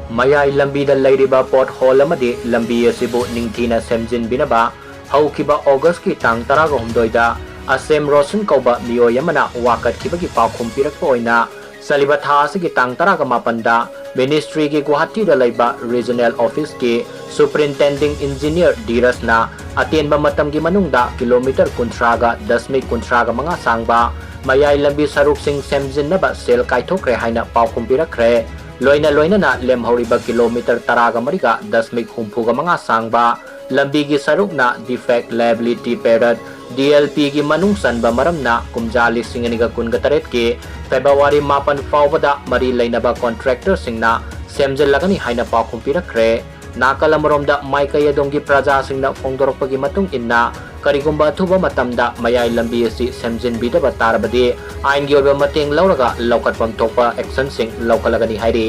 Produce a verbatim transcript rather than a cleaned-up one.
ꯃꯌꯥꯏ ꯂꯝꯕꯤꯗ ꯂꯩꯔꯤꯕ ꯄꯣꯠ ꯍꯣꯜ ꯑꯃꯗꯤ ꯂꯝꯕꯤ ꯑꯁꯤꯕꯨ ꯅꯤꯡꯊꯤꯅ ꯁꯦꯝꯖꯤꯟꯕꯤꯅꯕ ꯍꯧꯈꯤꯕ ꯑꯣꯒꯁꯀꯤ ꯇꯥꯡ ꯇꯔꯥꯒ ꯍꯨꯝꯗꯣꯏꯗ ꯑꯁꯦꯝ ꯔꯣꯁꯟ ꯀꯧꯕ ꯃꯤꯑꯣꯏ ꯑꯃꯅ ꯋꯥꯀꯠꯈꯤꯕꯒꯤ ꯄꯥꯎꯈꯨꯝ ꯄꯤꯔꯛꯄ ꯑꯣꯏꯅ ꯆꯠꯂꯤꯕ ꯊꯥ ꯑꯁꯤꯒꯤ ꯇꯥꯡ ꯇꯔꯥꯒ ꯃꯥꯄꯟꯗ ꯃꯤꯅꯤꯁꯇ꯭ꯔꯤꯒꯤ ꯒꯨꯋꯥꯍꯥꯇꯤꯗ ꯂꯩꯕ ꯔꯤꯖꯅꯦꯜ ꯑꯣꯐꯤꯁꯀꯤ ꯁꯨꯄ꯭ꯔꯤꯟꯇꯦꯟꯗꯤꯡ ꯏꯟꯖꯤꯅꯤꯌꯔ ꯙꯤꯔꯖꯅ ꯑꯇꯦꯟꯕ ꯃꯇꯝꯒꯤ ꯃꯅꯨꯡꯗ ꯀꯤꯂꯣꯃꯤꯇꯔ ꯀꯨꯟꯊ꯭ꯔꯥꯒ ꯗꯁꯃꯤꯛ ꯀꯨꯟꯊ꯭ꯔꯥꯒ ꯃꯉꯥ ꯁꯥꯡꯕ ꯃꯌꯥꯏ ꯂꯝꯕꯤ ꯁꯔꯨꯛꯁꯤꯡ ꯁꯦꯝꯖꯤꯟꯅꯕ ꯁꯦꯜ ꯀꯥꯏꯊꯣꯛꯈ꯭ꯔꯦ ꯍꯥꯏꯅ ꯄꯥꯎꯈꯨꯝ ꯄꯤꯔꯛꯈ꯭ꯔꯦ꯫ ꯂꯣꯏꯅ ꯂꯣꯏꯅꯅ ꯂꯦꯝꯍꯧꯔꯤꯕ ꯀꯤꯂꯣꯃꯤꯇꯔ ꯇꯔꯥꯒ ꯃꯔꯤꯒ ꯗꯁꯃꯤꯛ ꯍꯨꯝꯐꯨꯒ ꯃꯉꯥ ꯁꯥꯡꯕ ꯂꯝꯕꯤꯒꯤ ꯁꯔꯨꯛꯅ Defect Liability Period, D L P ꯒꯤ ꯃꯅꯨꯡ ꯆꯟꯕ ꯃꯔꯝꯅ ꯀꯨꯝꯖꯥ ꯂꯤꯁꯤꯡ ꯑꯅꯤꯒ ꯀꯨꯟꯒ ꯇꯔꯦꯠꯀꯤ ꯐꯦꯕ꯭ꯔꯨꯋꯥꯔꯤ ꯃꯥꯄꯟ ꯐꯥꯎꯕꯗ ꯃꯔꯤ ꯂꯩꯅꯕ ꯀꯣꯟꯇ꯭ꯔꯦꯛꯇꯔꯁꯤꯡꯅ ꯁꯦꯝꯖꯤꯜꯂꯒꯅꯤ ꯍꯥꯏꯅ ꯄꯥꯎꯈꯨꯝ ꯄꯤꯔꯛꯈ꯭ꯔꯦ꯫ ꯅꯥꯀꯜ ꯑꯃꯔꯣꯝꯗ ꯃꯥꯏꯀꯩ ꯑꯗꯣꯝꯒꯤ ꯄ꯭ꯔꯖꯥꯁꯤꯡꯅ ꯐꯣꯡꯗꯣꯔꯛꯄꯒꯤ ꯃꯇꯨꯡ ꯏꯟꯅ ꯀꯔꯤꯒꯨꯝꯕ ꯑꯊꯨꯕ ꯃꯇꯝꯗ ꯃꯌꯥꯏ ꯂꯝꯕꯤ ꯑꯁꯤ ꯁꯦꯝꯖꯤꯟꯕꯤꯗꯕ ꯇꯥꯔꯕꯗꯤ ꯑꯥꯏꯟꯒꯤ ꯑꯣꯏꯕ ꯃꯇꯦꯡ ꯂꯧꯔꯒ ꯂꯧꯈꯠꯐꯝ ꯊꯣꯛꯄ ꯑꯦꯛꯁꯟꯁꯤꯡ ꯂꯧꯈꯠꯂꯒꯅꯤ ꯍꯥꯏꯔꯤ꯫